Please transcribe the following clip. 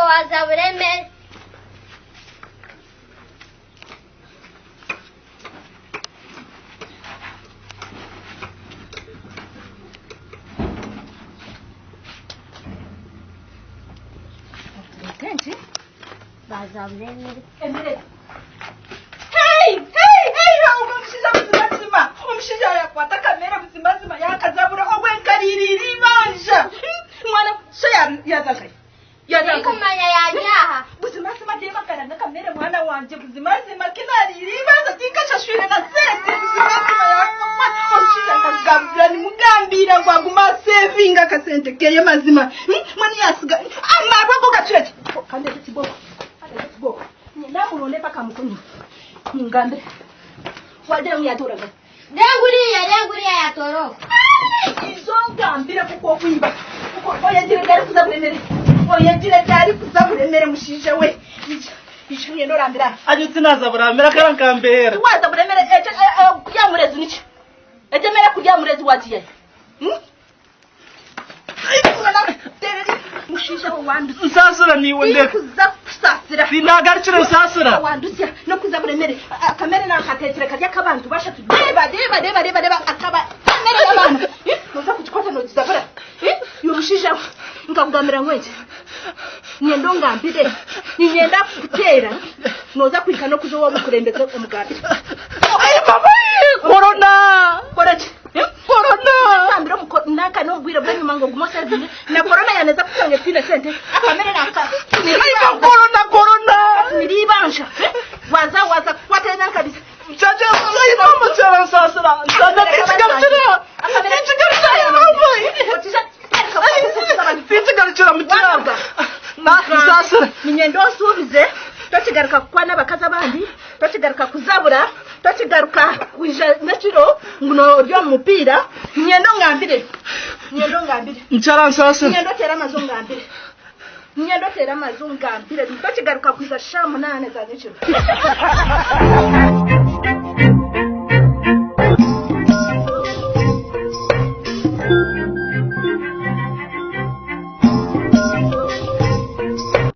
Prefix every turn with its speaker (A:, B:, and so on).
A: Wazabura emere.
B: Kenshi
A: Bazabura emere.
B: Emere. Hey! Hey! Hey! Ogwo omushaija buzimazima! Omushaija yakwata akamere buzimazima yakazabura obwe nkaririira eibanja. Mwana sho yaza nkahi? Yaza nkahi?
A: Tinkumanya yaryaha.
B: Buzimazima reeba akaranga akamere mwana wangye buzimazima kinariira eibanja tinkashashwire na sente buzimazima yakakwata omushaija nkagabura nimugambira ngu agume asevinge akasente keye mazima. Mbwenu yasiga amarwa go gacwire ki? Kandeete ekiboko. Kandeete ekiboko. Niinyenda muronde mpaka mukunye. Mungambire. Wagira ngu yatoora nkahi?
A: Renguriya, renguriya yatoora oku.
B: Izo ngambire kuko okwiba. Kuko oyegire ryari kuza buremere. Oyegire ryari kuza buremere mushaija we. Ija, ija ngenda orambire aha.
C: Aje tinaza buramera kara nkambeera.
B: Waza buremere ekyo kurya murezi niki? Egyo emere kurya murezi wagiyayo. Hmm? Mushaija we wandusya.
C: Nsaasira niiwe ndeka.
B: Ndikuza kukusaasira.
C: Sinagarukire nsaasira.
B: Wandusya n'okuza buremere. Akamere nankateekire kari ak'abantu bashatu. Reeba reeba reeba reeba reeba akaba kamere y'abaana. Noza kugikwata nogizabura. Iwe mushaija we nkakugambira ngu eki niinyenda ongambire. Niinyenda kukuteera noza kuhika n'okuza ow'omukurembeze omugambire.
C: Ai mama korona.
B: Kora ki?
C: Korona.
B: Nagambira omuko nanka n'obwire bw'enyima ngu ogume osevinge na korona yaneza kushanga tiine sente akamere nanka
C: Ai korona korona.
B: tumira ibanja waza waza kukwata nanka bisa
C: Jaja ai mama kyara nsaasira. Nsaasira tikigarukira. Tikigarukira ai mama. Tikigarukira mukyara. Nsaasira.
B: Niinyenda onsuubize tokigaruka kukwana abakazi abandi Tokigaruka kuzabura, tokigaruka kwija n'ekiro ngu ori omu mupiira, niinyenda ongambire, niinyenda ongambire.
C: Mukyara nsaasira.
B: Niinyenda oteere amaju ongambire, niinyenda oteere amaju ongambire, tokigaruka kwija shaaha munaana za nyekiro.